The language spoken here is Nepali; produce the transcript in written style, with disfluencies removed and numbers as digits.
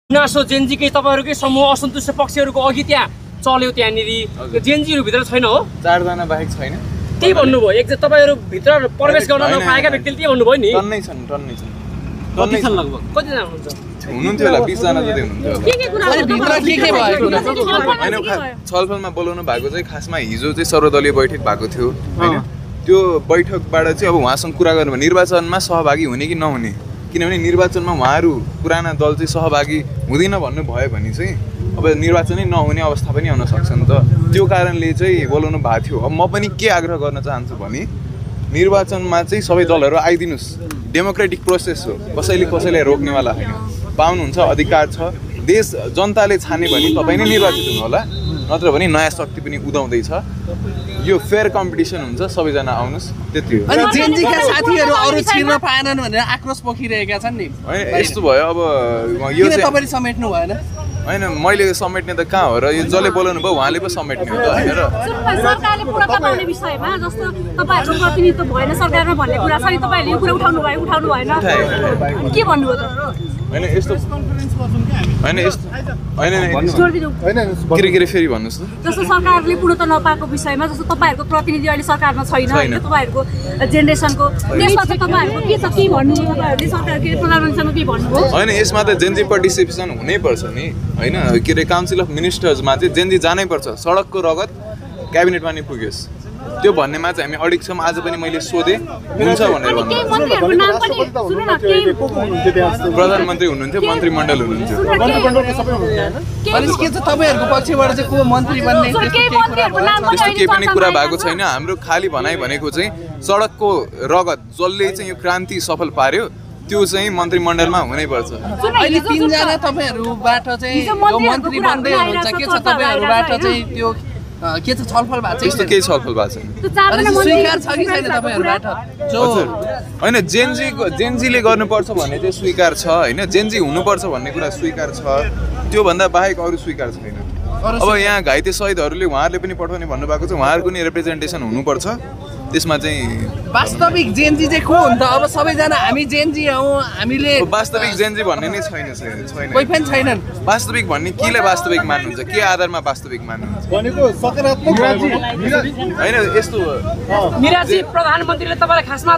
गुनासो जेनजीकै तपाईहरुकै समूह असन्तुष्ट पक्षहरुको अघि त्यहाँ चल्यो त्यहाँनिर जेनजीहरु भित्र छैन हो 4 जना बाहेक छैन त्यही भन्नुभयो एक तपाईहरु भित्र प्रवेश गर्न नपाएका व्यक्तिले त्यही भन्नुभयो नि टन्नै छन् कति छन् लगभग कति जना हुनुहुन्छ हुनुहुन्थ्यो होला 20 जना जति हुनुहुन्थ्यो के कुरा हो भित्र के भएको हैन छलफलमा बोलाउनु भएको चाहिँ खासमा हिजो चाहिँ सर्वदलीय बैठक भएको थियो हैन त्यो बैठकबाट चाहिँ अब उहाँसँग कुरा गर्नु निर्वाचनमा सहभागी हुने कि नहुने किनभने निर्वाचनमा उहाँहरू पुराना दल चाहिँ सहभागी हुँदैन भन्नु भयो भने चाहिँ अब निर्वाचनै नहुने अवस्था पनि आउन सक्छ नि त त्यो कारणले चाहिँ बोलाउनु भएको थियो अब म पनि के आग्रह गर्न चाहन्छु भने निर्वाचनमा चाहिँ सबै दलहरू आइदिनुस् डेमोक्रेटिक प्रोसेस हो कसैले रोक्नेवाला होइन पाउनुहुन्छ अधिकार छ देश जनताले छाने भने तपाईँ नै निर्वाचित हुनु होला नत्र भने नयाँ शक्ति पनि उदाउँदैछ यो फेयर कम्पिटिसन हुन्छ सबैजना आउनुस् त्यति हो अनि जेनजीका साथीहरु अरु छिर्न पाएनन् भनेर आक्रोश पोखिरहेका छन् नि हैन यस्तो भयो अब यो चाहिँ तपाईले समेट्नु भएन हैन मैले समेट्ने त कहाँ हो र यो जसले बोलाउनु भयो उहाँले पो समेट्ने हो त हैन र सरकारले पुरा तपाउने विषयमा जस्तो तपाईहरुको प्रतिनिधित्व भएन सरकारमा भन्ने कुरा छ नि तपाईहरुले यो कुरा उठाउनु भएन के भन्नुभयो त हैन यस्तो हैन यस्तो हैन फेरि भन्नुस् त जस्तो सरकारले पूर्णता नपाएको विषयमा जस्तो तपाईहरुको प्रतिनिधि अहिले सरकारमा छैन हैन तपाईहरुको जेनेरेसनको त्यसमा चाहिँ तपाईहरुको के छ के भन्नुभयो तपाईहरुले सरकारको प्रधानमन्त्रीसँग के भन्नुभयो हैन यसमा त जेनजी पार्टिसिपेसन हुनै पर्छ नि हैन के रे काउन्सिल अफ मिनिस्टर्समा चाहिँ जेनजी जानै पर्छ सडकको रगत क्याबिनेटमा नि पुग्योस् त्यो भन्नेमा चाहिँ हामी अडिग छौं आज पनि मैले सोधे हुन्छ भनेर प्रधानमन्त्री हुनुहुन्थ्यो मन्त्रीमण्डल हुनुहुन्थ्यो अनि के चाहिँ तपाईहरुको पक्षबाट चाहिँ को मन्त्री बन्ने त्यस्तो केही पनि कुरा भएको छैन हाम्रो खाली भनाइ भनेको चाहिँ सडकको रगत जसले चाहिँ यो क्रान्ति सफल पार्यो त्यो चाहिँ मन्त्रीमण्डलमा हुनै पर्छ अहिले 3 जना तपाईहरुबाट चाहिँ यो मन्त्री बन्दै हुनुहुन्छ के छ तपाईहरुबाट चाहिँ त्यो के छ छलफल भएको छ त्यस्तो केही छलफल भएको छैन अनि स्वीकार छ कि छैन तपाईहरुबाट जो हैन जेनजीले गर्नुपर्छ भन्ने चाहिँ स्वीकार छ हैन जेनजी हुनुपर्छ भन्ने कुरा स्वीकार छ त्यो भन्दा बाहेक अरु स्वीकार छैन अब यहाँ घाइते शहीदहरुले उहाँहरुले पनि पठाउने भन्नु भएको छ उहाँहरुको नि रिप्रेजेन्टेसन हुनुपर्छ त्यसमा चाहिँ वास्तविक जेनजी चाहिँ को हुन्छ अब सबैजना हामी जेनजी हौ हामीले वास्तविक जेनजी भन्ने नै छैन कोही पनि छैनन् वास्तविक भन्ने केले वास्तविक मान्नुहुन्छ के आधारमा वास्तविक मान्नुहुन्छ भनेको सकारात्मक हैन यस्तो मिराजी प्रधानमन्त्रीले तपाईलाई खासमा